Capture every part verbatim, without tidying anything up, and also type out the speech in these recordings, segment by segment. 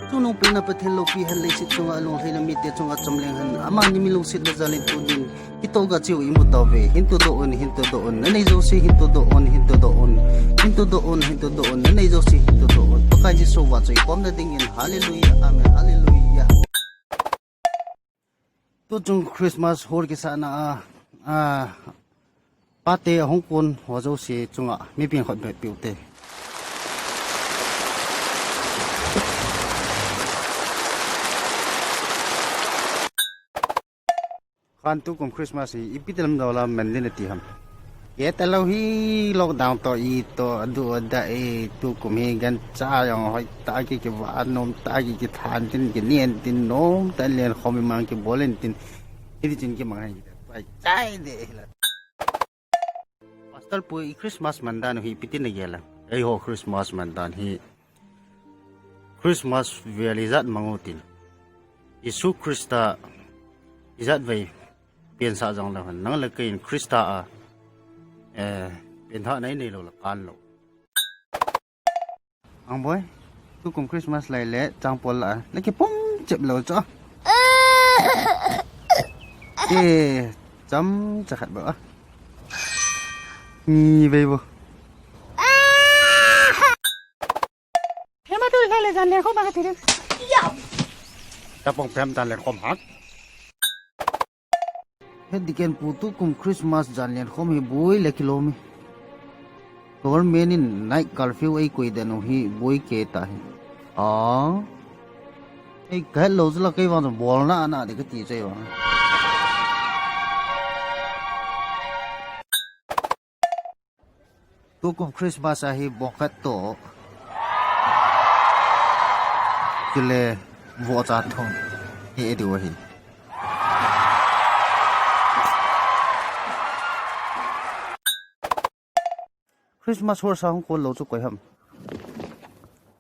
Chungnungpena Pathen loupi hen, leiset chunga alunglhaina mite chunga chomleng hen, amani mi lungsetna jalin tunin kitoh gah cheu imu tauve. Hin tudoh un, hin tudoh un, nanei jouse hin tudoh un, hin tudoh un. Hin tudoh un, hin tudoh un, nanei jouse hin tudoh un. Pakai Jesu vahchoi khomna dingin. Hallelujah, amen, hallelujah. Tuchung Christmas hor kisahna a, a, pate ahung kon ho jouse chunga mipin khut beh piu te. Khan tukum Christmas hi ipi ti lam dola man din ati ham. Kei talou hi lockdown toh itoh adu ada e, tukum hi gancha jong hoitah a ki, kivah nom tah a ki, kithan tin, kinen tin, nomtah in lenkhom imang kibol in tin. Hiti chun kimang hai. Pai chai de hila. Pastor pu, i Christmas man dan u hi ipi ti nagel a? Eiho Christmas man dan hi Christmas vel ijat mang u tin, Jesu Christa ijat vei pensah jong leu hen, nang le kei in Christa a, eh, penthahna inei lou le kan lou. Angboi, tukum Christmas lai le changpol la a nakipom chep lou chu. Eh, chomcha khat bou a. Ni vei bou. Hema tu lai le jan lenkhom a kati ding. Tapong pem jan lenkhom ha. He diken pu, tukum Christmas jan lenkhom hi boi le kilom e. Government in night curfew eikoi den u hi boi kei tah hi. A. Ei kahet lou chu la, kei vang chu bolna ana de kati chu ei vang. Tukum Christmas a hi bongkhat toh chule vohcha thum hi eidiu ahi. Christmas horsa hung kol lou chu koi ham?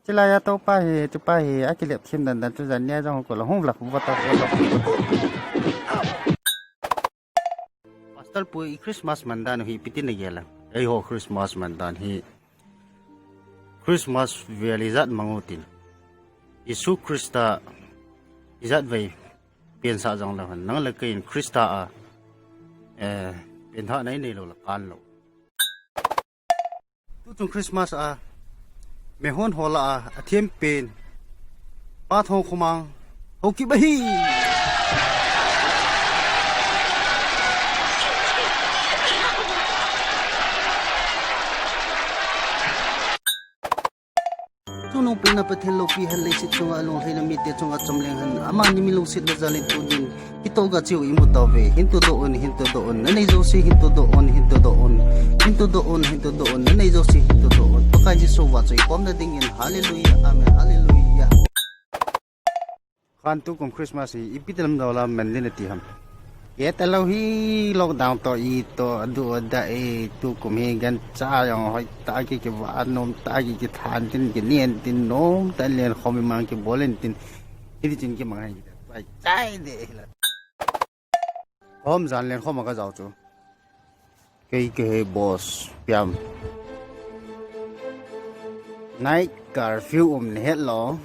Chulai a toupa hi, tupa hi akilep thim dandan chu jan nia jong hung kol lou, hung vlog vo ta, vo ta. Pastor pu, i Christmas man dan u hi ipi ti nagel a? Eiho Christmas man dan hi Christmas vel ijat mang u tin, Jesu Christa ijat vei pensah jong leu hen, nang le kei in Christa a, eh, penthahna inei lou le kan lou. Tuchung Christmas a mehon ho lah a athem pen Pa Thongkhomang Haokip ahi. Chungnungpena Pathen loupi hen, leiset chunga alunglhaina mite chunga chomleng hen, amani mi lungsetna jalin tunin kitoh gah cheu imu tauve. Hin tudoh un, hin tudoh un, nanei jouse hin tudoh un, hin tudoh un. Hin tudoh un, hin tudoh un, nanei jouse hin tudoh un. Pakai Jesu vahchoi khomna dingin. Hallelujah, amen, hallelujah. Khan tukum Christmas hi ipi ti lam dola man din ati ham? Kei talou hi lockdown toh itoh adu ada e, tukum hi gancha jong hoitah a ki, kivah nom tah a ki, kithan tin, kinen tin, nomtah in lenkhom imang kibol in tin. Hiti chun kimang hai. Pai chai de hila. Hom jan lenkhom a kajao chu. Kei kahi boss piam. Night curfew um nahet lou.